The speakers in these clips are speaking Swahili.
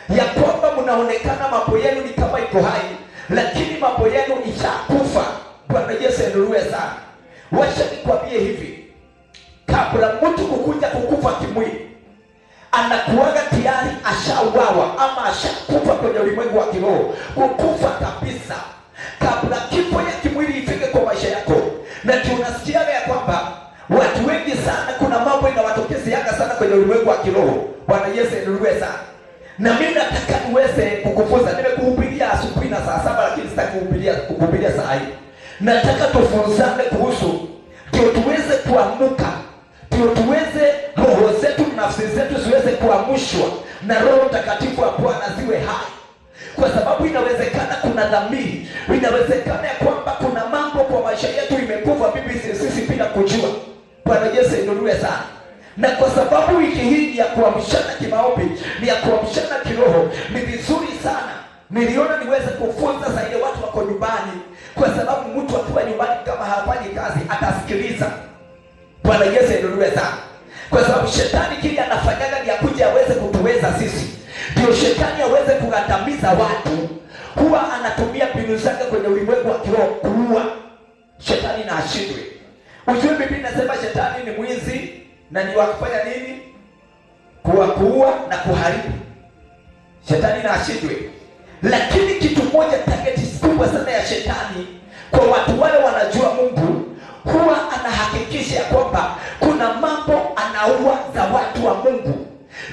ya kwamba mnaonekana mambo yenu ni kama iko hai, lakini mambo yenu ishakufa. Bwana Yesu ainuliwe sana. Wacha nikwambie hivi, kabla mtu kukuja kukufa kimwili, anakuwaga tayari ashauawa ama ashakufa kwenye ulimwengu wa kiroho, kukufa kabisa kabla kifo ya kimwili ifike kwa maisha yako. Na tunasikiaga ya kwamba watu wengi sana, kuna mambo inawatokezeaga sana kwenye ulimwengu wa kiroho. Bwana Yesu ainuliwe sana. Na mimi nataka niweze kukufunza. Nimekuhubiria asubuhi na saa 7, lakini sitaki kuhubiria saa hii. Nataka tufunzane kuhusu ndio tuweze kuamuka, ndio tuweze roho zetu, nafsi zetu ziweze kuamshwa na Roho Mtakatifu wa Bwana ziwe hai. Kwa sababu inawezekana kuna dhamiri, inawezekana ya kwamba kuna mambo kwa maisha yetu imekufa mimi sisi bila kujua. Bwana Yesu ainuliwe sana. Na kwa sababu wiki hii ni ya kuamshana kimaombi, ni ya kuamshana kiroho, ni vizuri sana niliona niweze kufunza zaidi watu wako nyumbani, kwa sababu mtu akiwa nyumbani kama hafanyi kazi atasikiliza. Bwana Yesu ainuliwe sana. Kwa sababu shetani kile anafanyaga ni akuja aweze kutuweza sisi, ndio shetani aweze kugandamiza watu. Huwa anatumia mbinu zake kwenye ulimwengu wa kiroho kuua shetani na ashindwe. Ujue Biblia inasema shetani ni mwizi na ni wa kufanya nini? Kuua na kuharibu. Shetani na ashindwe. Lakini kitu moja, target kubwa sana ya shetani kwa watu wale wanajua Mungu, huwa anahakikisha kwamba kuna mambo anaua za watu wa Mungu,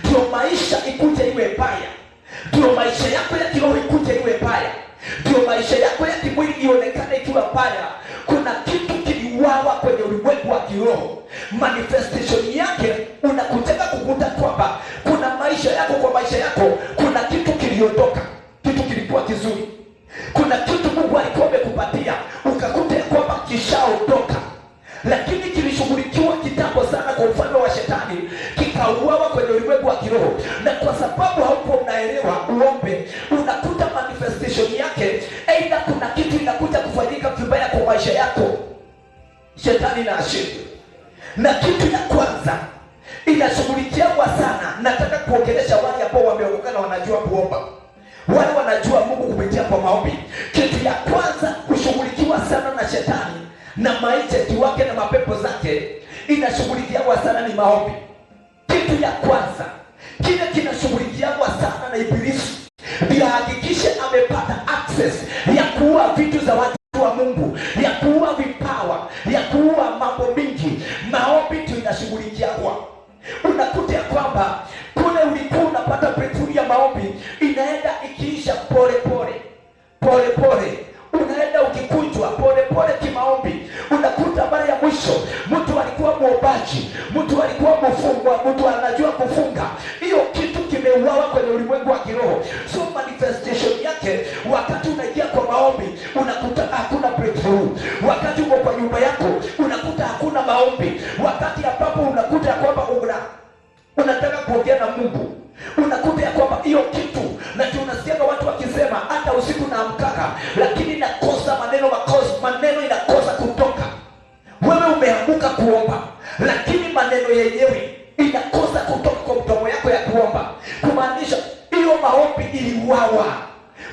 ndio maisha ikuje iwe mbaya, ndio maisha yako ya kiroho ikuje iwe mbaya, ndio maisha yako ya kimwili ionekane ikiwa mbaya. Kuna kitu kiliuawa kwenye ulimwengu wa kiroho, manifestation yake unakutaka kukuta kwamba kuna maisha yako, kwa maisha yako kuna kitu kiliondoka, kitu kilikuwa kizuri, kuna kitu Mungu alikuwa amekupatia ukakuta kwamba kishaondoka, lakini kilishughulikiwa kitambo sana kwa ufalme wa shetani, kikauawa kwenye ulimwengu wa kiroho. Na kwa sababu haupo unaelewa uombe, unakuta manifestation yake aidha kuna kitu inakuja kufanyika vibaya kwa maisha yako, shetani na ashindwe. Na kitu ya kwanza inashughulikiwa sana, nataka kuongelesha wale ambao wameokoka na wanajua kuomba, wale wanajua Mungu kupitia kwa maombi. Kitu ya kwanza kushughulikiwa sana na shetani na maijeti wake na mapepo zake, inashughulikiwa sana ni maombi. Kitu ya kwanza kile kinashughulikiwa sana na ibilisi, ndio hakikishe amepata access ya kuua vitu za watu wa Mungu, ya kuua vipawa, ya kuua mambo mingi. Maombi ndio inashughulikiwa. Unakuta kwamba kule ulikuwa unapata breakthrough ya maombi inaenda ikiisha pole pole pole pole, unaenda ukikunjwa pole pole kimaombi. Unakuta mara ya mwisho mtu alikuwa muombaji, mtu alikuwa mfungwa, mtu anajua kufunga, hiyo kitu kimeuawa kwenye ulimwengu wa kiroho. So manifestation yake wakati unaingia kwa maombi unakuta hakuna breakthrough. Wakati uko kwa nyumba yako unakuta hakuna maombi. Wakati ambapo unakuta kwamba unataka kuongea na Mungu, unakuta ya kwamba hiyo kitu, na tunasikia watu wakisema hata usiku naamkaka lakini nakosa maneno, maneno inakosa kutoka. Wewe umeamka kuomba, lakini maneno yenyewe inakosa kutoka kwa mdomo yako ya kuomba, kumaanisha hiyo maombi iliuawa.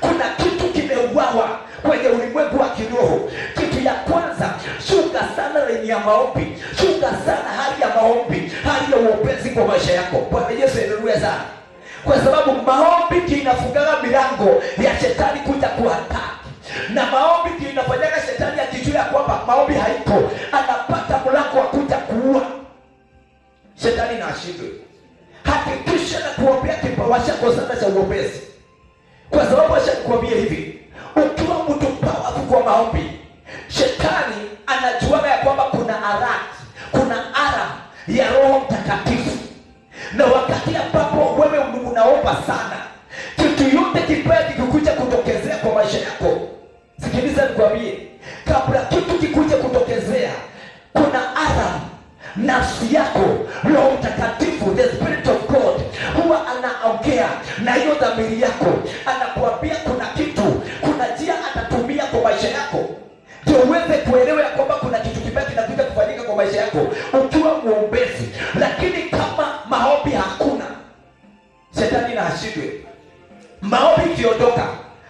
Kuna kitu kimeuawa kwenye ulimwengu wa kiroho. Kitu ya kwanza, shuka sana lenye ya maombi, shuka sana hali ya maombi, hali ya uombezi kwa maisha yako. Bwana Yesu ainuliwe sana. Kwa sababu maombi ndio inafungaga milango ya shetani kuja kuataki, na maombi ndio inafanyaga shetani akijua ya kwamba maombi haiko, anapata mlango wa kuja kuua shetani na ashindwe. Hakikisha na kuombea kipawa chako sana cha uombezi, kwa sababu acha nikwambie hivi, ukiwa mtu powerful kwa maombi, shetani anajua ya kwamba kuna alert, kuna alarm ya Roho Mtakatifu. Na wakati ambapo wewe unaomba sana, kitu yote kibaya kikikuja kutokezea kwa maisha yako, sikiliza nikwambie, kabla kitu kikuja kutokezea, kuna alarm nafsi yako, Roho Mtakatifu, the Spirit of God, huwa anaongea na hiyo dhamiri yako, anakuambia kuna kitu, kuna njia atatumia kwa maisha yako, ndio uweze kuelewa kwamba kuna kitu kibaya kinakuja kufanyika kwa maisha yako ukiwa muombezi. Lakini kama maombi hakuna, shetani na ashindwe. Maombi ikiondoka,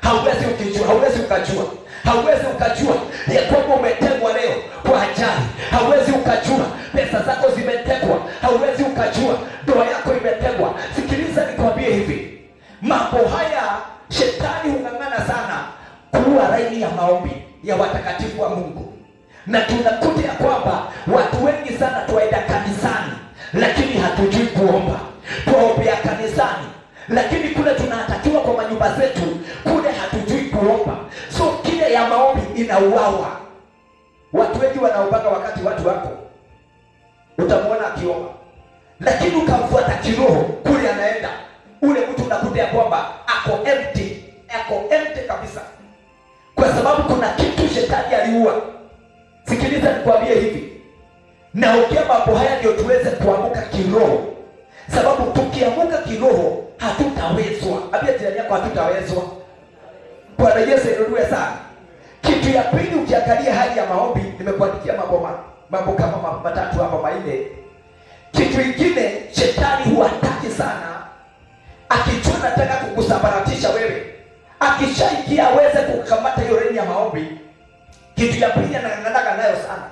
hauwezi ukijua, hauwezi ukajua, hauwezi ukajua ya kwamba umetegwa leo kwa ajali. Hauwezi ukajua pesa zako zimetegwa, hauwezi ukajua ndoa yako imetegwa. Sikiliza nikwambie hivi, mambo haya shetani hung'ang'ana sana kuua laini ya maombi ya watakatifu wa Mungu, na tunakuta ya kwamba watu wengi sana twaenda kanisani lakini hatujui kuomba. Twaombea kanisani lakini kule tunatakiwa kwa manyumba zetu kule hatujui kuomba. So kile ya maombi inauawa. Watu wengi wanaombaga wakati watu wako, utamwona akiomba, lakini ukamfuata kiroho kule anaenda, ule mtu unakuta ya kwamba ako empty, ako empty kabisa, kwa sababu kuna kitu shetani aliua. Sikiliza nikwambie hivi, naongea mambo haya ndio tuweze kuamuka kiroho, sababu tukiamuka kiroho hatutawezwa. Ambia jirani yako, hatutawezwa. Bwana Yesu ainuliwe sana. Kitu ya pili, ukiangalia hali ya maombi, nimekuandikia mambo kama matatu hapa manne. Kitu kingine, shetani huataki sana, akijua nataka kukusambaratisha wewe, akishaingia aweze kukamata hiyo reni ya maombi. Kitu ya pili anang'ang'ana nayo sana,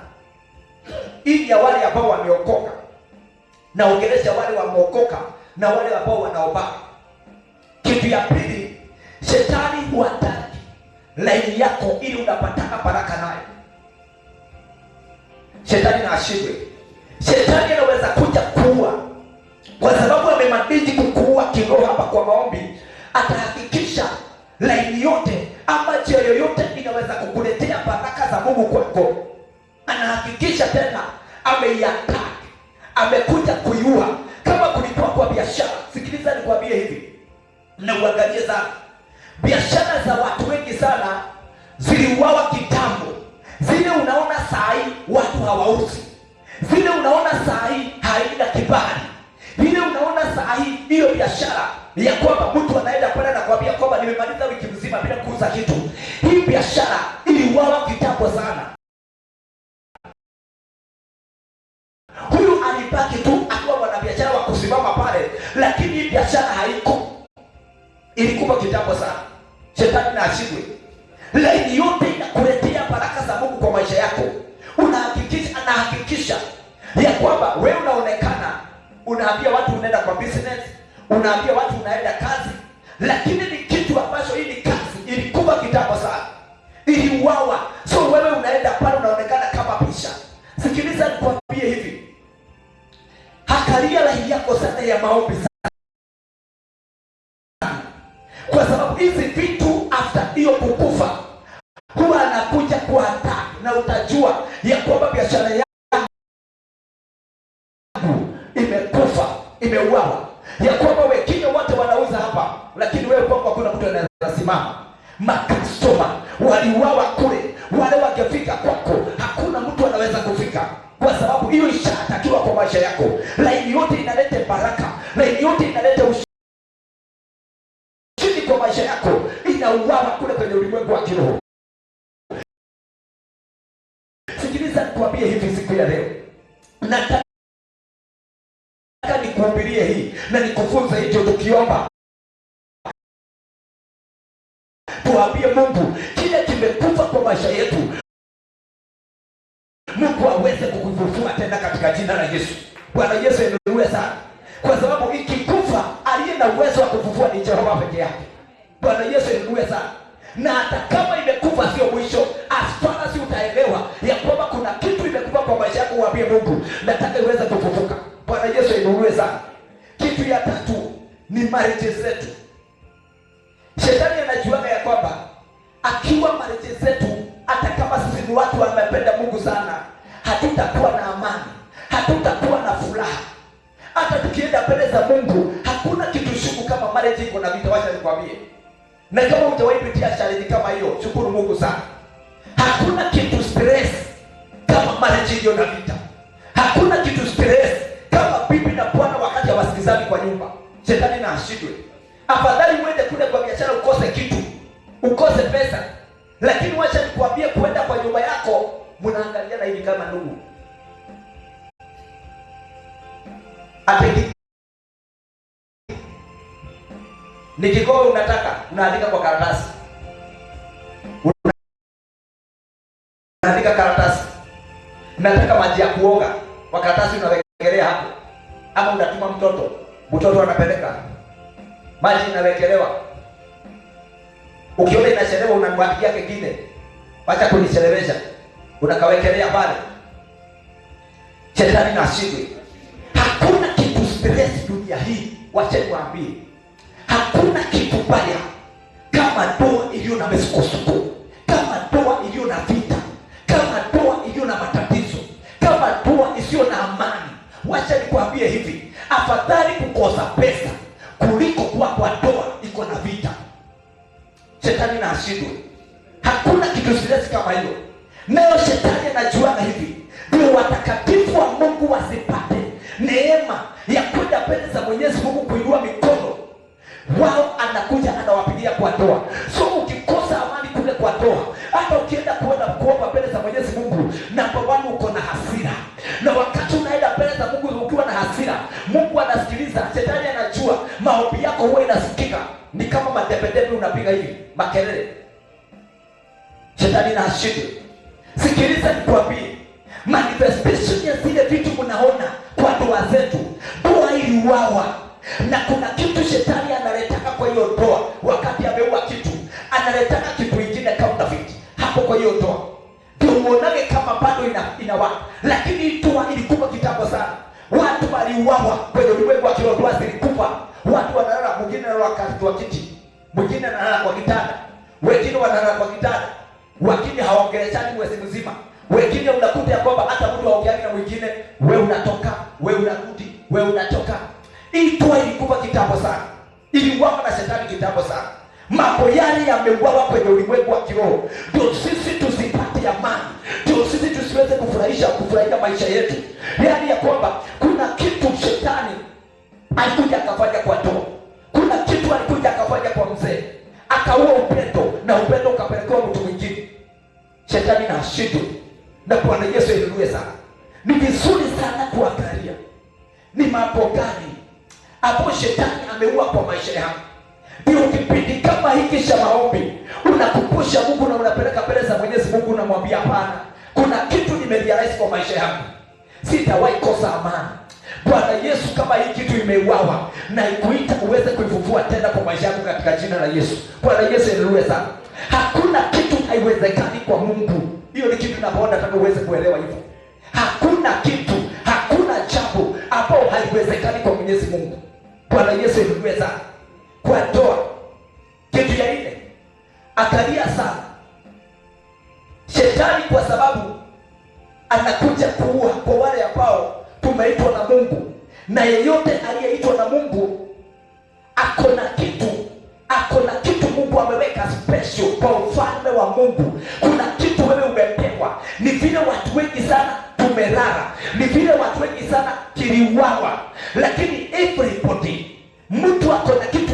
ili ya wale ambao wameokoka, naongelesha wale wameokoka na wale ambao wanaomba. Kitu ya pili, shetani huataki laini yako ili unapataka baraka nayo. Shetani na ashindwe. Shetani anaweza kuja kuua, kwa sababu amemaniji kukuua kiroho hapa kwa maombi. Atahakikisha laini yote ama njia yoyote inaweza kukuletea baraka za Mungu kwako, anahakikisha tena ameiattack, amekuja kuiua. Kama kulikuwa kwa biashara, sikiliza nikwambie hivi na uangalie sana, biashara za watu wengi sana ziliuawa kitambo. Zile unaona saa hii watu hawauzi, zile unaona saa hii haina kibali, ile unaona saa hii hiyo biashara ya kwamba mtu anaenda pale na kuambia kwamba nimemaliza wiki mzima bila kuuza kitu, hii biashara iliuawa kitambo sana. Huyu alibaki tu akiwa mwanabiashara wa kusimama pale, lakini hii biashara haiko, ilikuwa kitambo sana. Shetani na ashindwe. Laini yote inakuletea baraka za Mungu kwa maisha yako, unahakikisha, anahakikisha ya kwamba wewe unaonekana, unaambia watu unaenda kwa business, unaambia watu unaenda kazi, lakini ni kitu ambacho hii ni kazi ilikuwa kitambo sana, iliuawa. So wewe unaenda pale unaonekana kama pisha. Sikiliza nikwambie hivi, hakalia laini yako sana ya maombi sana, kwa sababu hizi vitu after hiyo kukufa huwa anakuja kuattack, na utajua ya kwamba biashara yangu imekufa, imeuawa, ya kwamba wengine wote wanauza hapa, lakini wewe kwako hakuna mtu anaweza simama. Makastoma waliuawa kule, wale wangefika kwako hakuna mtu anaweza kufika, kwa sababu hiyo ishatakiwa kwa maisha yako. Laini yote inaleta baraka, laini yote inaleta ushindi kwa maisha yako, inauawa kule kwenye ulimwengu wa kiroho. Sikiliza nikwambie hivi siku ya leo, nataka nikuhubirie hii na nikufunze hicho. Tukiomba tuambie Mungu kile kimekufa kwa maisha yetu, Mungu aweze kukufufua tena katika jina la Yesu. Bwana Yesu ainuliwe sana, kwa sababu ikikufa, aliye na uwezo wa kufufua ni Jehova peke yake. Bwana Yesu ainuliwe sana. Na hata kama imekufa sio mwisho, as far as utaelewa ya kwamba kuna kitu imekufa kwa maisha yako, uambie Mungu nataka iweze kufufuka. Bwana Yesu ainuliwe sana. Kitu ya tatu ni marriage zetu. Shetani anajuaga ya kwamba akiwa marriage zetu, hata kama sisi ni watu wamependa Mungu sana, hatutakuwa na amani, hatutakuwa na furaha. Hata tukienda mbele za Mungu hakuna kitu shuku kama marriage iko na vita. Wacha nikwambie, na kama hujawahi pitia challenge kama hiyo, shukuru Mungu sana. Hakuna kitu stress kama marriage iliyo na vita. Hakuna kitu stress kama bibi na bwana wakati hawasikizani kwa nyumba. Shetani na ashindwe. Afadhali uende kule kwa biashara ukose kitu, ukose pesa, lakini wacha nikwambie, kwenda kwa nyumba yako mnaangaliana hivi kama ndugu. Ateki Ni kikombe unataka, unaandika kwa karatasi. Unaandika karatasi. Nataka maji ya kuoga. Kwa karatasi unawekelea hapo. Ama unatuma mtoto, mtoto anapeleka. Maji inawekelewa. Ukiona inachelewa unamwagia kingine. Acha kunichelewesha. Unakawekelea pale. Shetani na ashindwe. Hakuna kitu stress dunia hii, wacha niwaambie. Hakuna kitu baya kama ndoa iliyo na misukosuko, kama ndoa iliyo na vita, kama ndoa iliyo na matatizo, kama ndoa isiyo na amani. Wacha nikwambie hivi, afadhali kukosa pesa kuliko kuwa kwa ndoa iko na vita. Shetani na ashindwe. Hakuna kitu stress kama hiyo. Nayo shetani anajuaga hivi, ndio watakatifu wa Mungu wasipate neema ya kwenda mbele za Mwenyezi Mungu kuinua mikono wao, anakuja anawapigia kwa ndoa. So ukikosa amani kule kwa ndoa, hata ukienda kuenda kuomba mbele za Mwenyezi Mungu, namba 1 uko na hasira. Na wakati unaenda mbele za Mungu ukiwa na hasira, Mungu anasikiliza, shetani anajua maombi yako huwa inasikika. Ni kama madebedebe unapiga hivi, makelele. Shetani na ashindwe. Sikiliza nikwambie, manifestation ya zile vitu mnaona kwa ndoa zetu, ndoa iliuawa. Na kuna kitu shetani analetaka kwa hiyo ndoa. Wakati ameua kitu, analetaka kitu kingine counterfeit hapo kwa hiyo ndoa, ndio muonage kama bado inawaka. Lakini ndoa ilikufa kitambo sana. Watu waliuawa kwenye ulimwengu wa kiroho, ndoa zilikufa. Watu wanalala, mwingine analala kwa kiti, mwingine analala kwa kitanda, wengine wanalala kwa kitanda, wengine hawaongeleshani mwezi mzima. Wengine unakuta ya kwamba hata mtu haongeani na mwingine, wewe unatoka, wewe unarudi, wewe unatoka. Hii ndoa ilikufa kitambo sana. Iliuawa na shetani kitambo sana. Mambo yale yameuawa kwenye ulimwengu wa kiroho, ndio sisi tusipate amani, ndio sisi tusiweze kufurahia maisha yetu. Yaani ya kwamba kuna kitu shetani alikuja akafanya kwa ndoa, kuna kitu alikuja akafanya kwa mzee, akaua upendo na upendo ukapelekewa mtu mwingine. Shetani na ashindwe. Na Bwana Yesu ainuliwe sana. Ni vizuri sana kuangalia ni mambo gani hapo shetani ameua kwa maisha yako. Ndio kipindi kama hiki cha maombi unakumbusha Mungu na unapeleka mbele za Mwenyezi Mungu, unamwambia hapana, kuna kitu nimerealize kwa maisha yangu, sitawahi kosa amani. Bwana Yesu, kama hii kitu imeuawa na ikuita uweze kuifufua tena kwa maisha yako katika jina la Yesu. Bwana Yesu ainuliwe sana. Hakuna kitu haiwezekani kwa Mungu. Hiyo ni kitu napoona nataka uweze kuelewa hivyo. Hakuna kitu, hakuna jambo ambalo haiwezekani kwa Mwenyezi Mungu. Bwana Yesu ainuliwe sana. Kwa ndoa, kitu ya nne, akalia sana shetani, kwa sababu anakuja kuua kwa wale ambao tumeitwa na Mungu. Na yeyote aliyeitwa na Mungu ako na kitu, ako na kitu Mungu ameweka special kwa ufalme wa Mungu. Kuna kitu wewe umepewa. Ni vile watu wengi sana tumelala, ni vile watu wengi sana kiliuawa, lakini everybody, mtu ako na kitu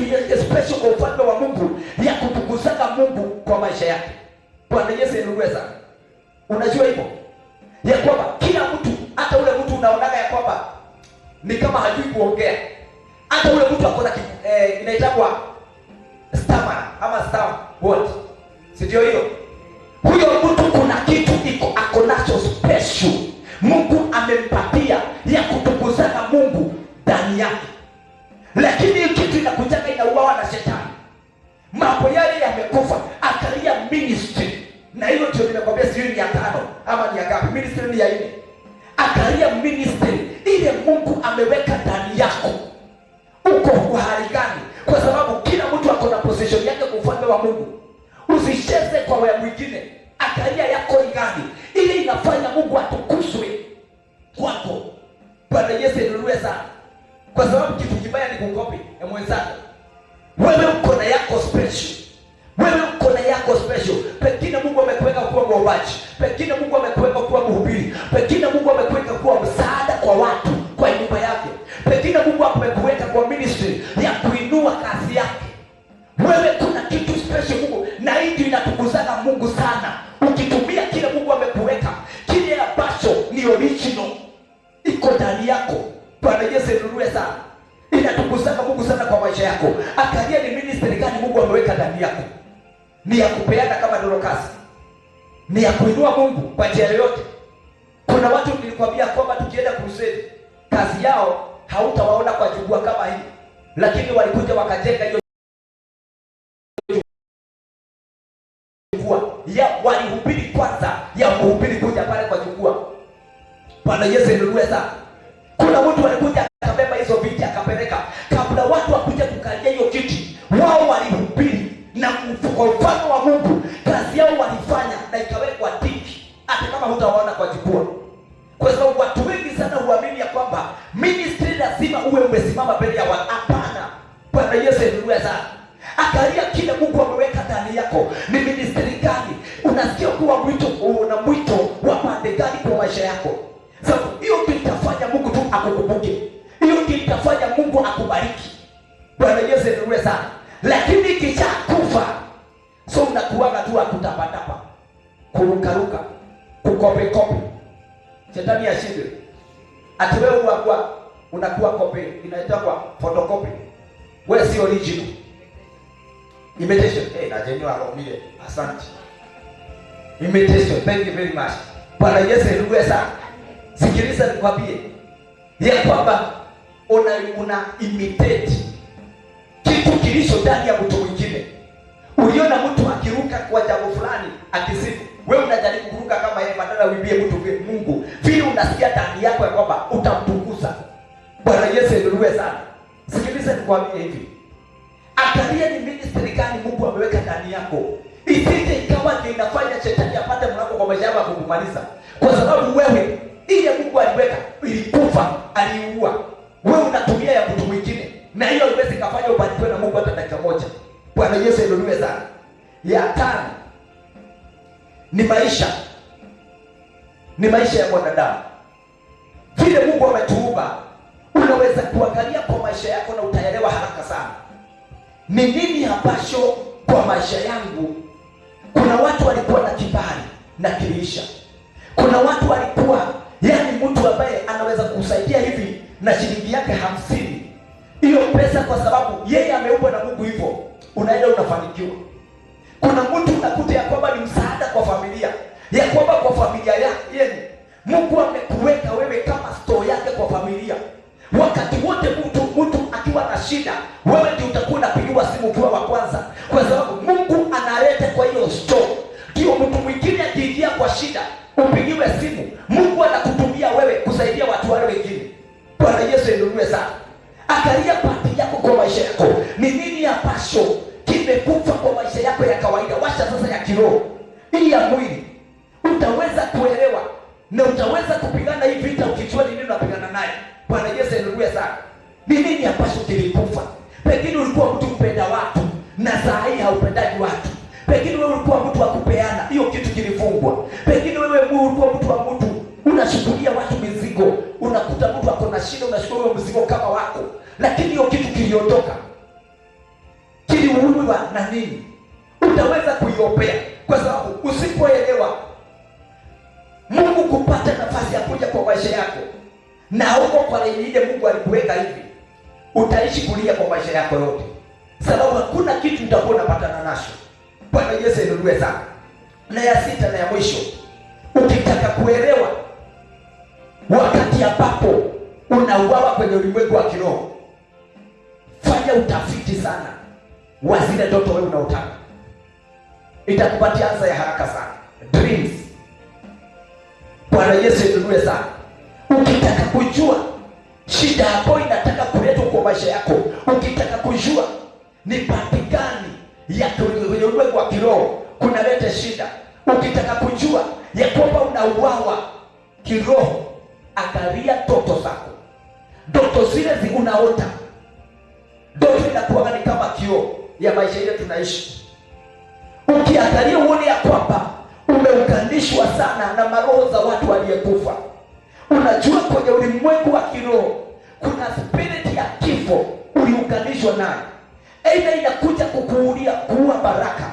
special kwa ufalme wa Mungu ya kutukuzaka Mungu kwa maisha yake. Bwana Yesu ainuliwe sana. Unajua hivyo ya kwamba kila mtu, hata ule mtu unaonaga ya kwamba ni kama hajui kuongea, hata ule mtu akona inaitwa stammer ama stammer what, si ndio hiyo? Huyo mtu kuna kitu iko ako nacho special Mungu amempatia ya kutukuzana Mungu ndani yake. Lakini hiyo kitu inakujaga inauawa na shetani. Mambo yale yamekufa. Akalia ministry, na hiyo ndio nimekwambia sijui ni ya 5 ama ni ya ngapi. Ministry ni ya 4. Akalia ministry ile Mungu ameweka ndani yako, uko kwa hali gani? Kwa sababu kila mtu ako na position yake kwa ufalme wa Mungu. Usicheze kwa wewe mwingine. Akalia yako ni gani? Ile inafanya Mungu atukuzwe kwako. Bwana Yesu ainuliwe sana. Kwa sababu kitu kibaya ni kukopi ya mwenzako. Wewe uko na yako special. Wewe uko na yako special. Pengine Mungu amekuweka kuwa mwombaji, pengine Mungu amekuweka kuwa mhubiri, pengine Mungu amekuweka kuwa msaada kwa watu, kwa nyumba yake. Pengine Mungu amekuweka kwa ministry ya kuinua kazi yake. Wewe kuna kitu special Mungu, na hii ndio inatukuzana Mungu sana. Ukitumia kile Mungu amekuweka, kile ambacho ni original iko ndani yako. Bwana Yesu ainuliwe sana. Inatukuzana Mungu sana kwa maisha maisha yako. Angalia ni ministry gani Mungu ameweka ndani yako. Ni ya kupeana kama Dorcas, ni ya kuinua Mungu kwa njia yoyote. Kuna watu nilikwambia kwamba tukienda crusade, kazi yao hautawaona kwa jukwaa kama hii, lakini walikuja wakajenga hiyo jukwaa. Ya walihubiri kwanza ya kuhubiri kuja pale kwa jukwaa. Bwana Yesu ainuliwe sana. Kuna mtu alikuja akabeba hizo viti akapeleka. Kabla watu wakuja kukalia hiyo kiti, wao walihubiri na kwa mfano wa Mungu kazi yao walifanya na ikawekwa tiki, hata kama hutawaona kwa jukwaa. Kwa sababu watu wengi sana huamini ya kwamba ministry lazima uwe umesimama mbele ya watu. Hapana. Bwana Yesu ainuliwe sana. Angalia kile Mungu ameweka ndani yako. Ni ministry gani? Unasikia kuwa mwito, una mwito wa pande gani kwa maisha yako? Sababu hiyo ndio itafanya Mungu tu akukumbuke. Hiyo ndio itafanya Mungu akubariki. Bwana Yesu ainuliwe sana. Lakini ikishakufa, so unakuwaga tu akutapatapa, kurukaruka, kukopekope. Shetani ashindwe. Ati wewe unakuwa unakuwa copy, inaitwa kwa photocopy. Wewe si original. Imitation. Eh, na jenyo aromile. Asante. Imitation. Thank you very much. Bwana Yesu ainuliwe sana. Sikiliza nikwambie ya kwamba una imitate kitu kilicho ndani ya mtu mwingine. Uliona mtu akiruka kwa jambo fulani akisifu, wewe unajaribu kuruka kama yeye, badala uibie mtu Mungu. Vile unasikia ndani yako ya kwamba utamtukuza. Bwana Yesu ainuliwe sana. Sikiliza nikwambie hivi. Angalia ni ministry gani Mungu ameweka ndani yako. Isije ikawa ndio inafanya shetani apate mlango kwa maisha yako kukumaliza. Kwa sababu wewe ile Mungu aliweka ilikufa, aliua. Wewe unatumia ya mtu mwingine, na hiyo haiwezi kufanya ubarikiwe na Mungu hata dakika moja. Bwana Yesu ainuliwe sana. Ya tano ni maisha. Ni maisha ya mwanadamu. Vile Mungu ametuumba, unaweza kuangalia kwa maisha yako na utaelewa haraka sana. Ni nini ambacho kwa maisha yangu? Kuna watu walikuwa na kibali na kiliisha. Kuna watu walikuwa, yani mtu ambaye anaweza kusaidia hivi na shilingi yake 50. Hiyo pesa kwa sababu yeye ameumbwa na Mungu hivyo, unaenda unafanikiwa. Kuna mtu unakuta ya kwamba ni msaada kwa familia, ya kwamba kwa familia yenu Mungu amekuweka wewe kama store yake kwa familia. Wakati wote mtu akiwa na shida, wewe ndio utakuwa unapigiwa simu ukiwa wa kwanza, kwa sababu Mungu analeta kwa hiyo store. Ndio mtu mwingine akiingia kwa shida, upigiwe simu, Mungu anakutumia wewe kusaidia watu wale wengine. Bwana Yesu ainuliwe sana. Angalia pati yako kwa maisha yako. Ni nini ambacho kimekufa kwa maisha yako ya kawaida? Washa sasa ya kiroho, ili ya mwili. Utaweza kuelewa na utaweza kupigana hii vita ukijua ni nini unapigana naye. Bwana Yesu ainuliwe sana. Ni nini ambacho kilikufa? Pengine ulikuwa mtu mpenda watu na saa hii haupendaji watu. Pengine wewe ulikuwa mtu wa kupeana, hiyo kitu kilifungwa. Pengine wewe ulikuwa mtu wa mtu unashukulia watu mizigo, unakuta mtu ako na shida, unashukua huyo mzigo kama wako, lakini hiyo kitu kiliondoka. Kiliuliwa na nini? Utaweza kuiombea, kwa sababu usipoelewa Mungu kupata nafasi ya kuja kwa maisha yako na huko kwa laini ile Mungu alikuweka hivi, utaishi kulia kwa maisha yako yote, sababu hakuna kitu utakuwa unapatana nacho. Bwana Yesu ainuliwe sana. Na ya sita na ya mwisho, ukitaka kuelewa wakati ambapo unauawa kwenye ulimwengu wa kiroho, fanya utafiti sana wa zile ndoto wewe unaotaka. Itakupatia ansa ya haraka sana. Dreams. Bwana Yesu ainuliwe sana. Ukitaka kujua shida yako inataka kuletwa kwa maisha yako, ukitaka kujua ni pati gani ya ulimwengu wa kiroho kunaleta shida, ukitaka kujua ya kwamba unauawa kiroho, angalia ndoto zako. Ndoto zile unaota, ndoto inakuwa ni kama kioo ya maisha ile tunaishi. Ukiangalia uone ya kwamba umeunganishwa sana na maroho za watu waliyekufa. Unajua kwenye ulimwengu wa kiroho kuna spirit ya kifo uliunganishwa nayo. Aidha inakuja kukuulia, kuua baraka,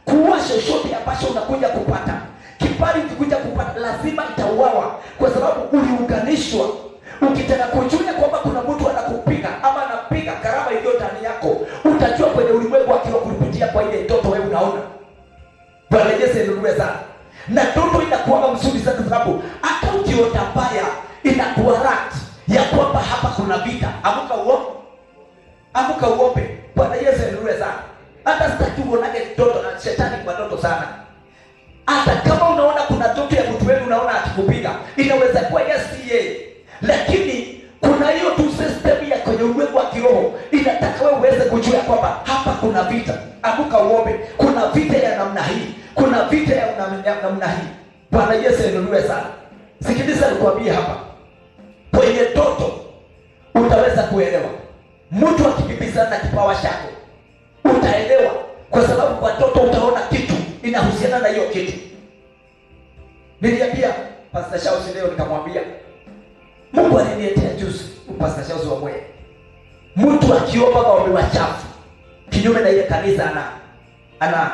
kuua chochote ambacho unakuja kupata. Kibali ukikuja kupata lazima itauawa, kwa sababu uliunganishwa. Ukitaka kujua kwamba kuna mtu anakupiga ama anapiga karama iliyo ndani yako, Amka uombe. Bwana Yesu ainuliwe sana. Hata sitaki uonage ndoto na shetani kwa ndoto sana. Hata kama unaona kuna ndoto ya mtu wenu unaona akikupiga, inaweza kuwa yes yeye, lakini kuna hiyo tu system ya kwenye ulimwengu wa kiroho inataka wewe uweze kujua kwamba hapa kuna vita. Amka uombe. Kuna vita ya namna hii, kuna vita ya namna hii. Bwana Yesu ainuliwe sana. Sikiliza nikwambie hapa, kwenye ndoto utaweza kuelewa. Mtu akikimbizana na kipawa chako utaelewa, kwa sababu kwa ndoto utaona kitu inahusiana na hiyo kitu. Niliambia Pastor Shausi leo, nikamwambia Mungu aliniletea juzi, Pastor Shausi wa Mwea, mtu akiomba maombi machafu kinyume na ile kanisa ana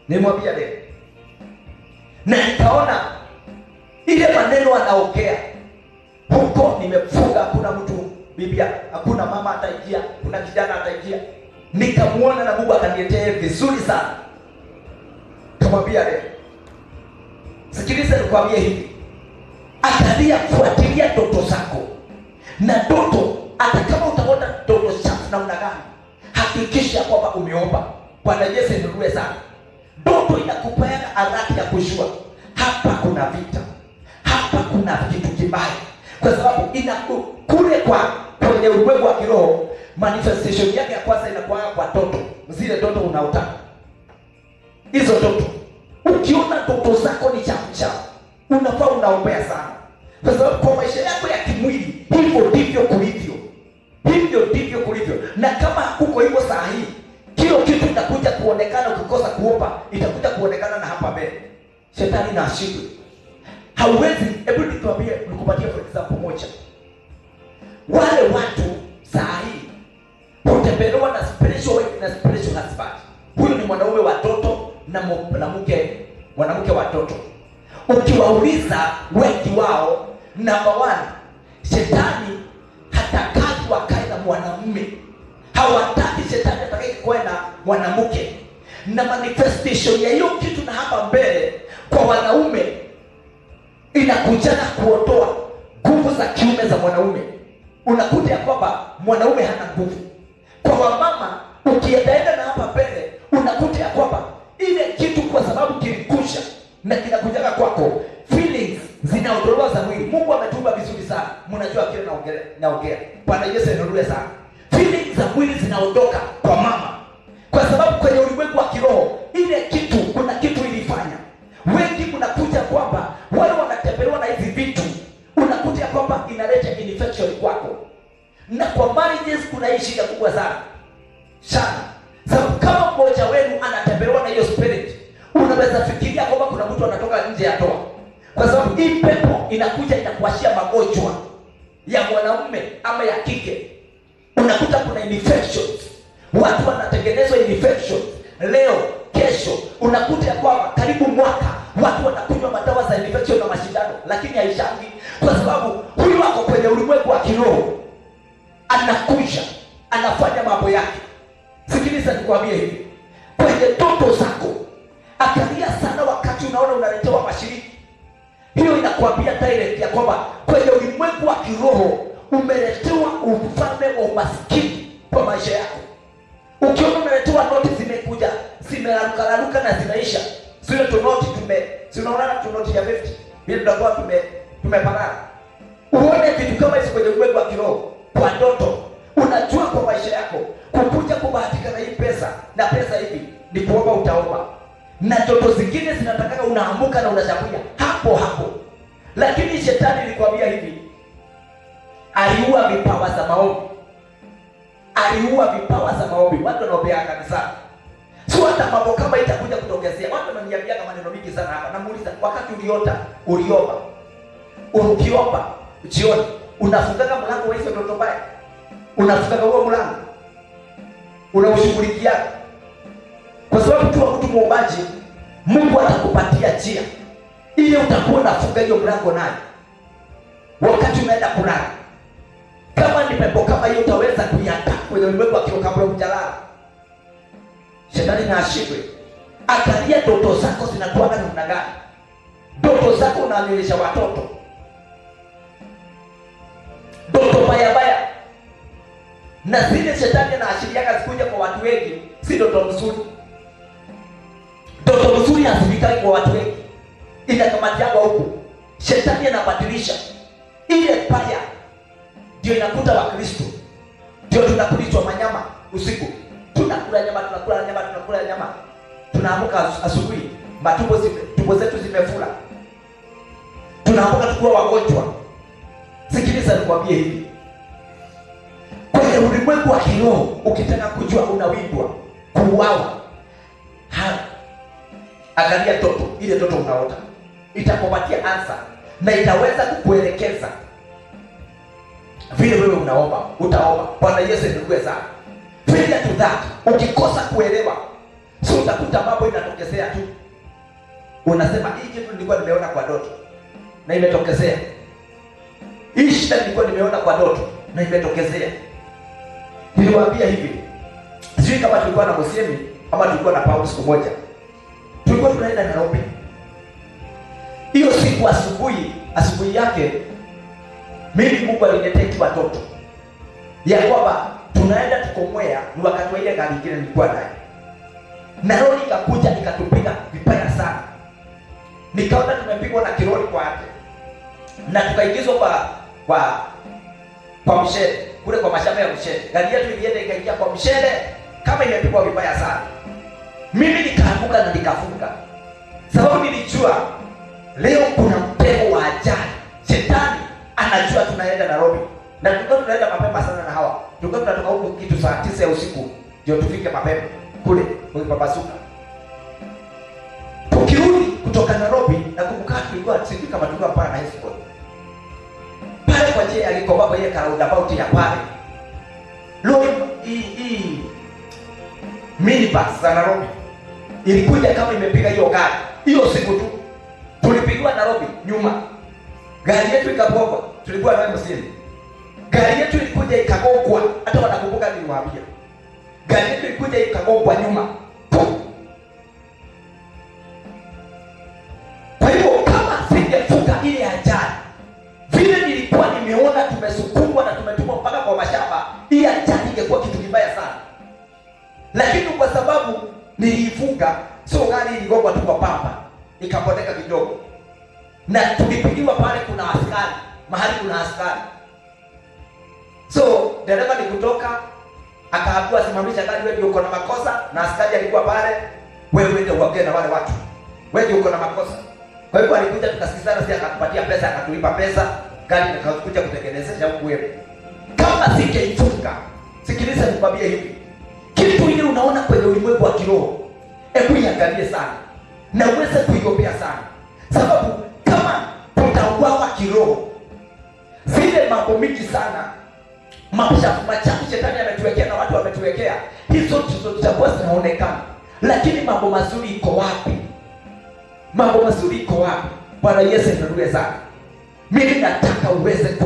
nimwambia leo, na nikaona ile maneno anaongea huko, nimefunga, hakuna mtu bibia, hakuna mama ataingia, kuna kijana ataingia. Nikamuona na Mungu akaniletea vizuri sana. Kamwambia leo, sikiliza nikwambie hivi, angalia, fuatilia ndoto zako. Na ndoto, hata kama utaona ndoto chafu namna gani, hakikisha kwamba umeomba. Bwana Yesu ainuliwe sana. Ndoto inakupea alama ya kujua hapa kuna vita, hapa kuna kitu kibaya, kwa sababu kule kwa kwenye ulimwengu wa kiroho manifestation yake ya kwanza inakuwa kwa ndoto. Zile ndoto unaotaka, hizo ndoto, ukiona ndoto zako ni chafu chafu, unafaa unaombea sana, kwa sababu kwa maisha yako ya kimwili hivyo ndivyo kulivyo, hivyo ndivyo kulivyo. Na kama huko hivyo saa hii, kila kitu itakuja kuonekana. Ukikosa kuomba itakuja kuonekana na hapa mbele. Shetani na ashindwe. Hauwezi. Hebu nikuambie, nikupatie for example moja. Wale watu saa hii hutembelewa na spiritual wife na spiritual husband. Huyu ni mwanaume wa toto na mwanamke, mwanamke wa toto. Ukiwauliza wengi wao, number one, shetani hataki wakae na mwanamume. Hawataki shetani atakaye kuwa na mwanamke. Na manifestation ya hiyo kitu na hapa mbele kwa wanaume inakujana kuondoa nguvu za kiume za mwanaume. Unakuta ya kwamba mwanaume hana nguvu. Kwa wamama ukiendaenda na hapa mbele unakuta ya kwamba ile kitu kwa sababu kilikusha na kinakujaga kwako, feelings zinaondolewa za mwili. Mungu ametuumba vizuri sana. Mnajua kile naongea. Bwana Yesu ainuliwe sana. Feelings za mwili zinaondoka kwa mama, kwa sababu kwenye ulimwengu wa kiroho ile kitu, kuna kitu ilifanya. Wengi mnakuja kwamba wale wanatembelewa na hizi vitu, unakuta kwamba inaleta infection kwako. Na kwa marriages kuna hii shida kubwa sana sana, sababu kama mmoja wenu anatembelewa na hiyo spirit, unaweza fikiria kwamba kuna mtu anatoka nje ya ndoa, kwa sababu hii pepo inakuja inakuashia magonjwa ya mwanamume ama ya kike. Unakuta kuna infections, watu wanatengenezwa infections leo kesho. Unakuta kwamba karibu mwaka watu wanakunywa madawa za infection na mashindano, lakini haishangi, kwa sababu huyu ako kwenye ulimwengu wa kiroho, anakuja anafanya mambo yake. Sikiliza nikwambie hivi, kwenye ndoto zako angalia sana wakati unaona unaletewa mashiriki. Hiyo inakuambia direct ya kwamba kwenye ulimwengu wa kiroho umeletewa ufalme wa umaskini kwa maisha yako. Ukiona umeletewa noti zimekuja, zimeraruka na zinaisha, zile tunoti tunaonana tunoti ya 50 bila tunakuwa tumeparara. Uone vitu kama hizo kwenye ulimwengu wa kiroho kwa ndoto, unajua kwa maisha yako kukuja kubahatika na hii pesa na pesa hivi ni kuomba, utaomba. Na ndoto zingine zinataka unaamuka na unashambulia hapo hapo. Lakini shetani nilikwambia hivi, aliua vipawa za maombi. Aliua vipawa za maombi. Watu wanaombea kanisani. Sio hata mambo kama itakuja kutokezea. Watu wananiambia kama maneno mingi sana hapa. Namuuliza, wakati uliota, uliomba. Ukiomba jioni, unafungaga mlango wa hizo ndoto mbaya? Unafungaga huo mlango? Unaushughulikia? Kwa sababu tu mtu muombaji, Mungu atakupatia njia ili utakuwa unafunga hiyo mlango nayo wakati unaenda kulala. Kama ni pepo kama hiyo utaweza kuiattack kwenye ulimwengu wa kiroho kabla hujalala. Shetani na ashindwe. Angalia ndoto zako zinakuwa namna gani. Ndoto zako unaonyesha watoto. Ndoto baya baya. Na zile shetani anaashiriaga zikuja kwa watu wengi si ndoto mzuri. Ndoto mzuri hazifikagi kwa watu wengi, inakamatiagwa huku. Shetani anabadilisha ile paya, ndio inakuta Wakristo, ndio tunakulishwa manyama usiku, tunakula nyama, tunakula nyama, tunakula nyama, tunaamka asubuhi matumbo tumbo zetu zimefura, tunaamka tukiwa wagonjwa. Sikiliza nikwambie hivi, kwenye ulimwengu wa kiroho ukitaka kujua unawindwa kuuawa, angalia ndoto, ile ndoto unaota itakupatia answer na itaweza kukuelekeza vile wewe unaomba, utaomba. Bwana Yesu ndiye sana. Failure to that, ukikosa kuelewa, si utakuta mambo inatokezea tu. Unasema hii kitu nilikuwa nimeona kwa ndoto na imetokezea. Hii shida nilikuwa nimeona kwa ndoto na imetokezea. Niliwaambia hivi, sijui kama tulikuwa na Mosemi ama tulikuwa na Paulo siku moja. Tulikuwa tunaenda Nairobi. Hiyo siku asubuhi, asubuhi yake mimi Mungu aliniletea watoto ya kwamba tunaenda tukomwea. Ni wakati wa ile gari nyingine nilikuwa nayo, na lori ikakuja ikatupiga vibaya sana. Nikaona tumepigwa na kiroli kwa yake na tukaingizwa kwa mshele kule kwa mashamba ya mshele. Gari yetu ilienda ikaingia kwa mshele kama imepigwa vibaya sana. Mimi nikaanguka na nikafunga, sababu nilijua leo kuna mtego wa ajali. Shetani anajua tunaenda Nairobi, na tulikuwa tunaenda mapema sana na hawa. Tulikuwa tunatoka huko kitu saa 9 ya usiku ndio tufike mapema kule kwa. Tukirudi kutoka Nairobi, na kumbuka tulikuwa sijui kama tulikuwa pale na Hesco pale kwa njia ya Gikomba kwa ile roundabout ya pale, lori hii minibus za Nairobi ilikuja kama imepiga hiyo gari. Hiyo siku tu tulipigiwa Nairobi nyuma, gari yetu ikagongwa. Tulikuwa na msini, gari yetu ilikuja ikagongwa. Hata wanakumbuka niliwaambia, gari yetu ilikuja ikagongwa nyuma. Kwa hivyo kama singefuka ile ajali, vile nilikuwa nimeona tumesukumwa na tumetumwa mpaka kwa mashamba, hii ajali ingekuwa kitu kibaya sana. Lakini kwa sababu niliifunga, sio gari iligongwa tu kwa pamba, ikapoteka kidogo. Na tulipigiwa pale, kuna askari mahali, kuna askari. So dereva ni kutoka akaambiwa simamisha gari, wewe uko na makosa. Na askari alikuwa pale, wewe uende uongee na wale watu, wewe uko na makosa. Kwa hivyo alikuja tukasikizana, si akatupatia pesa, akatulipa pesa, gari likakuja kutengenezesha huku wewe. Kama singeifunga, sikiliza nikwambie hivi, kitu ile unaona kwenye ulimwengu wa kiroho, hebu iangalie sana na uweze kuiombea sana, sababu kama tutauawa kiroho, zile mambo mingi sana machafu machafu shetani ametuwekea na watu wametuwekea, hizo zitakuwa zinaonekana. Lakini mambo mazuri iko wapi? Mambo mazuri iko wapi? Bwana Yesu ndiye sana. Mimi nataka uweze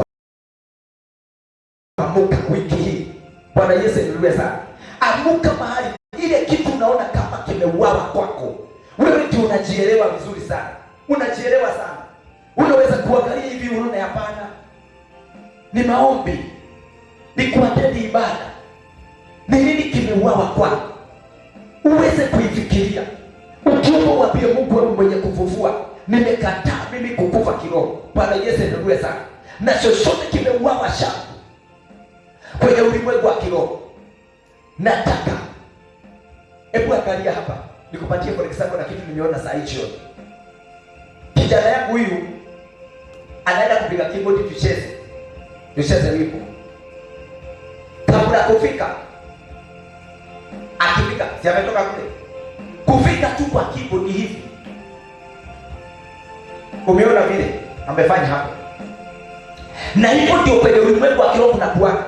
kuamuka wiki hii. Bwana Yesu ndiye sana. Amuka mahali ile kitu unaona kama kimeuawa kwako, wewe ndio unajielewa vizuri sana, unajielewa sana. Unaweza kuangalia hivi unaona hapana, ni maombi, ni kuatendi ibada, ni nini kimeuawa kwako, uweze kuifikiria. Ukiomba uambie Mungu, wewe mwenye kufufua, nimekataa mimi kukufa kiroho. Bwana Yesu ndiye sana. Na chochote kimeuawa shangu kwenye ulimwengu wa kiroho, nataka hebu angalia hapa, nikupatie for example na kitu nimeona saa hii jioni. Kijana yangu huyu anaenda kupiga keyboard, tucheze wimbo. Kabla kufika, akifika, si ametoka kule, kufika tu kwa keyboard hivi, umeona vile amefanya hapo. Na hivyo ndio kwenye ulimwengu wa kiroho kunakuwa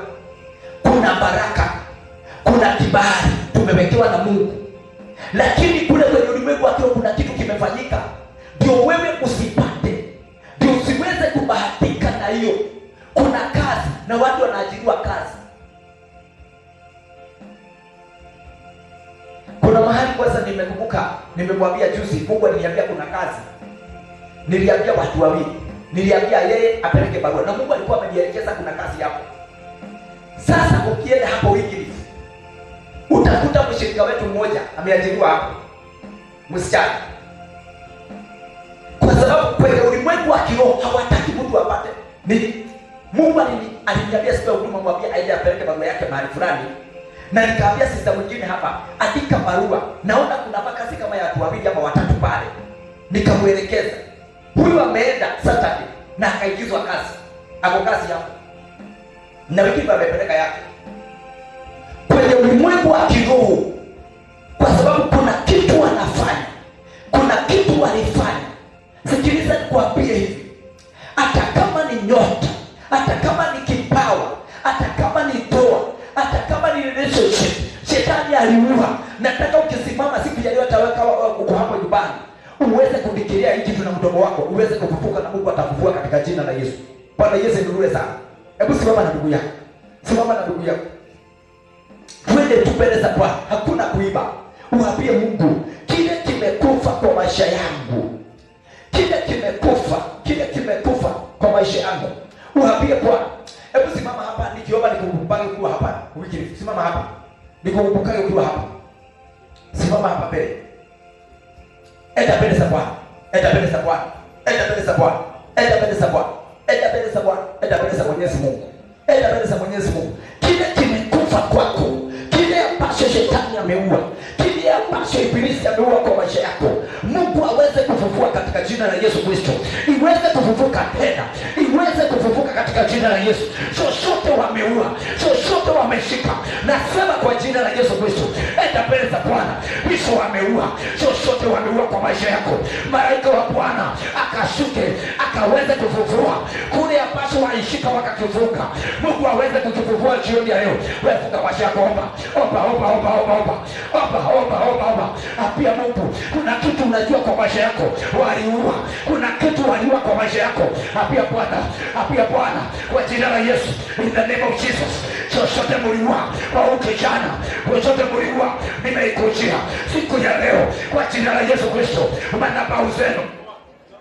kuna baraka, kuna kibali tumewekewa na Mungu, lakini kule kwenye ulimwengu wa kiroho kuna kitu kimefanyika ndio wewe usipate, ndio usiweze kubahatika na hiyo. Kuna kazi na watu wanaajiriwa kazi. Kuna mahali kwanza nimekumbuka, nimemwambia juzi, Mungu aliniambia kuna kazi. Niliambia watu wawili, niliambia yeye apeleke barua, na Mungu alikuwa amenielekeza kuna kazi hapo. Sasa ukienda hapo Wycliffe utakuta mshirika wetu mmoja ameajiriwa hapo, msichana. Kwa sababu kwenye ulimwengu wa kiroho hawataki mtu apate. Mungu aliniambia siku ya huduma, mwambie aende apeleke barua yake mahali fulani. Na nikaambia sister mwingine hapa, andika barua. Naona kuna vacancy kama ya watu wawili ama watatu pale. Nikamuelekeza. Huyu ameenda Saturday na akaingizwa kazi. Ako kazi hapo. Na wengine wamepeleka yake. Kwenye ulimwengu wa kiroho, kwa sababu kuna kitu wanafanya, kuna kitu walifanya. Sikiliza nikwambie hivi, hata kama ni nyota, hata kama ni kipawa, hata kama ni ndoa, hata kama ni relationship, shetani aliua. Nataka ukisimama siku ya leo, hata uko hapo nyumbani, uweze kufikiria hiki tuna mdomo wako, uweze kufufuka na Mungu atakufufua katika jina la Yesu. Bwana Yesu ndiye sana. Hebu simama na ndugu yako. Simama na ndugu yako. Twende tu mbele za Bwana, hakuna kuiba. Uambie Mungu, kile kimekufa kwa maisha yangu, kile kimekufa, kile kimekufa kwa maisha yangu. Uambie Bwana. Hebu simama hapa nikiomba nikukumbuke ukiwa hapa. Wiki simama hapa. Nikukumbuke ukiwa hapa. Simama hapa mbele. Enda mbele za Bwana. Enda mbele za Bwana. Enda mbele za Bwana. Enda mbele za Bwana. Enda mbele za Bwana. Enda mbele za Mwenyezi Mungu. Enda mbele za Mwenyezi Mungu. Kile kimekufa kwako, kile ambacho shetani ameua, kile ambacho ibilisi ameua kwa maisha yako, Mungu aweze kufufua katika jina la Yesu Kristo. Iweze kufufuka tena, iweze kufufuka katika jina la Yesu. Chochote wameua, chochote wameshika, nasema kwa jina la Yesu Kristo, enda mbele za Bwana. Hicho wameua, chochote wameua kwa maisha yako, malaika wa Bwana akashuke, akaweze kufufua kule ambacho walishika wakakivuka. Mungu aweze kukifufua jioni ya leo. Wewe funga maisha yako, omba, omba, omba, omba, omba, omba, omba, omba, omba, omba. Apia Mungu, kuna kitu unajua kwa maisha yako waliua, kuna kitu waliua kwa maisha yako. Apia Bwana, apia Bwana kwa jina la Yesu, in the name of Jesus. Chochote mliua kwa ukijana, chochote mliua, nimeikujia siku ya leo kwa jina la Yesu Kristo. Madhabahu zenu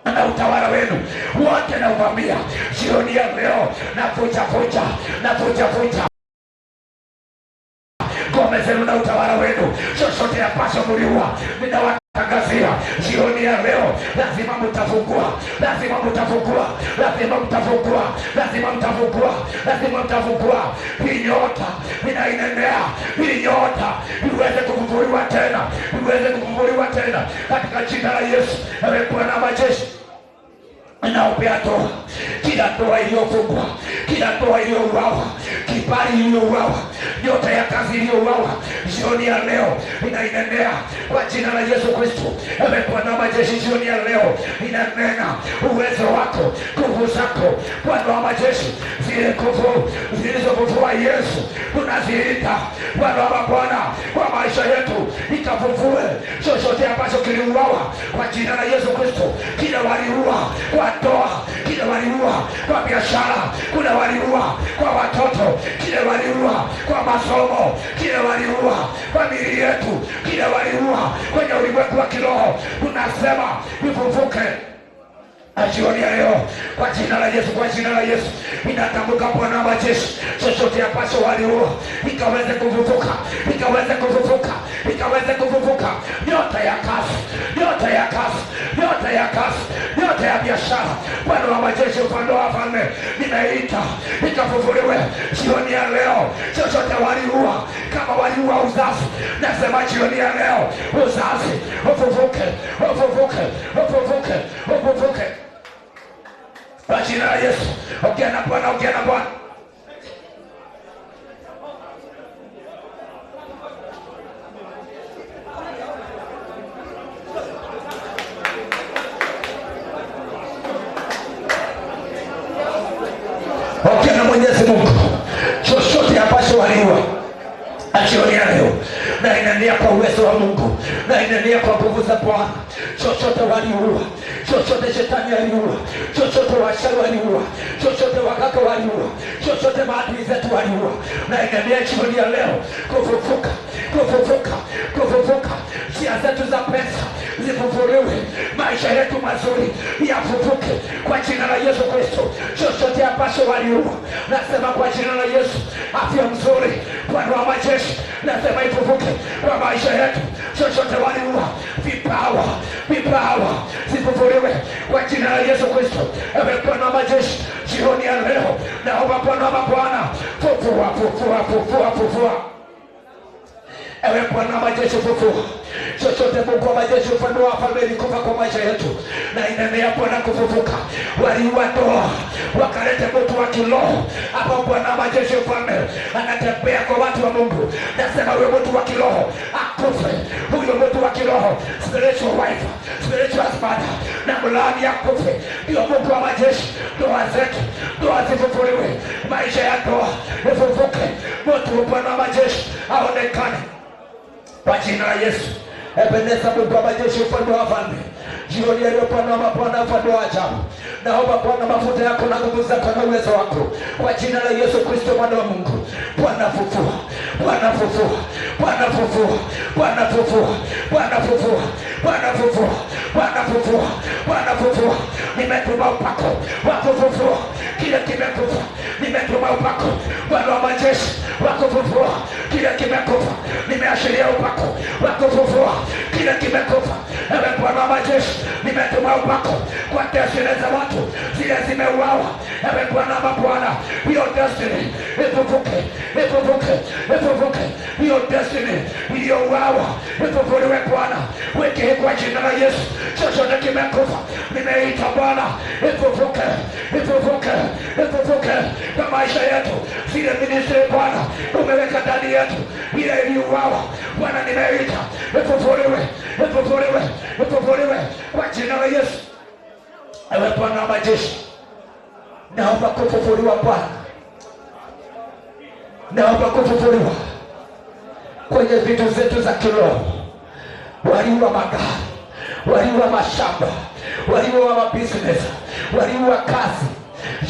na utawala wenu wote na uvamia jioni ya leo, na vuja vuja, na vuja vuja ngome zenu na utawala wenu. Chochote ambacho mliua, ninawatangazia jioni ya leo, lazima mtafungua, lazima mtafungua, lazima mtafungua, lazima mtafungua, lazima mtafungua. Hii nyota ninainenea, hii nyota iweze kufufuliwa tena, iweze kufufuliwa tena katika jina la Yesu. Ewe Bwana majeshi, naombea toa, kila toa iliyofungwa, kila toa iliyouawa, kibali iliyouawa, nyota ya kazi iliyouawa, jioni ya leo inainenea kwa jina la Yesu Kristo. Ewe Bwana majeshi, jioni ya leo inanena uwezo wako, nguvu zako, Bwana wa majeshi, zile nguvu zilizofufua Yesu tunaziita Bwana wa mabwana kwa maisha yetu, ikafufue chochote ambacho kiliuawa kwa jina la Yesu Kristo. Kila waliua kwa ndoa, kila waliua kwa biashara, kuna waliua kwa watoto, kila waliua kwa masomo, kila waliua kwa miili yetu, kila waliua kwenye ulimwengu wa kiroho, tunasema ifufuke jioni ya leo kwa jina la Yesu, kwa jina la Yesu. Ninatamka Bwana wa majeshi, chochote ambacho waliua ikaweze kufufuka, ikaweze kufufuka, ikaweze kufufuka. Nyota ya kazi, nyota ya kazi, nyota ya kazi, nyota ya biashara, Bwana wa majeshi, mfalme wa wafalme, ninaita ikafufuliwe jioni ya leo. Chochote waliua, kama waliua uzazi, nasema jioni ya leo uzazi ufufuke, ufufuke, ufufuke, ufufuke kwa jina la Yesu. Ongea na Bwana, ongea na Bwana. Ongea na Mwenyezi Mungu. Chochote ambacho waliua jioni ya leo, na inania kwa uwezo wa Mungu, na inania kwa nguvu za Bwana. Chochote waliua, chochote shetani aliua, chochote washauri waliua, chochote wakaka waliua, chochote maadui zetu waliua, na inania jioni ya leo kufufuka, kufufuka, kufufuka. Njia zetu za pesa, zifufuliwe, maisha yetu mazuri yafufuke kwa jina la Yesu Kristo. Chochote ambacho waliua, nasema kwa jina la Yesu, afya mzuri, Bwana wa majeshi, nasema ifufuke kwa maisha yetu. Chochote waliua, vipawa, vipawa zifufuliwe kwa jina la Yesu Kristo. Ewe Bwana wa majeshi, jioni ya leo naomba Bwana wa mabwana, fufua, fufua, fufua, fufua. Ewe Bwana wa majeshi, fufua chochote Mungu wa majeshi, ufalme wa wafalme ilikufa kwa maisha yetu, na inaendelea Bwana kufufuka. Waliua ndoa wakaleta mtu wa kiroho hapo. Bwana wa majeshi, mfalme anatembea kwa watu wa Mungu, nasema huyo mtu wa kiroho akufe, huyo mtu wa kiroho, spiritual wife, spiritual husband, na mlaani akufe. Ndio Mungu wa majeshi, ndoa zetu, ndoa zifufuliwe, maisha ya ndoa ifufuke, mtu Bwana wa majeshi aonekane kwa jina la Yesu. Ebeneza, Mungu wa majeshi, ufalme wa wafalme, jioni ya leo Bwana wa mabwana, mfalme wa ajabu, naomba Bwana mafuta yako na nguvu zako na uwezo wako kwa jina la Yesu Kristo mwana wa Mungu. Bwana fufua, Bwana fufua, Bwana fufua, Bwana fufua, Bwana fufua, Bwana fufua, Bwana fufua, Bwana fufua. Nimetuma upako wa kufufua kile kimekufa, nimetuma upako Bwana wa majeshi wa kufufua kile kimekufa, nimeashiria upako wa kufufua kile kimekufa. Ewe Bwana wa majeshi, nimetuma upako kwa destiny za watu zile zimeuawa. Ewe Bwana wa mabwana, hiyo destiny ifufuke, ifufuke, ifufuke, hiyo destiny iliyouawa ifufuliwe Bwana, weke kwa jina la Yesu. Chochote kimekufa, nimeita Bwana, ifufuke, ifufuke, ifufuke kwa maisha yetu. Zile ministry Bwana umeweka ndani yetu, ile iliyouawa Bwana, nimeita ifufuliwe, ifufuliwe, ifufuliwe kwa jina la Yesu. Ewe Bwana wa majeshi, naomba kufufuliwa Bwana, naomba kufufuliwa kwenye vitu zetu za kiroho. Waliua magari, waliua mashamba, waliua mabusiness, waliua kazi.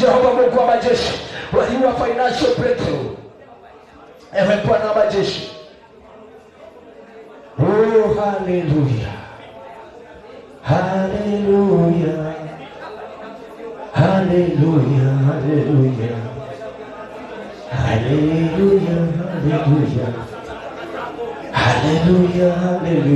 Jehova Mungu wa majeshi, waliua financial breakthrough. Ewe Bwana wa majeshi, oh haleluya, haleluya, haleluya, haleluya, haleluya, haleluya, haleluya, haleluya.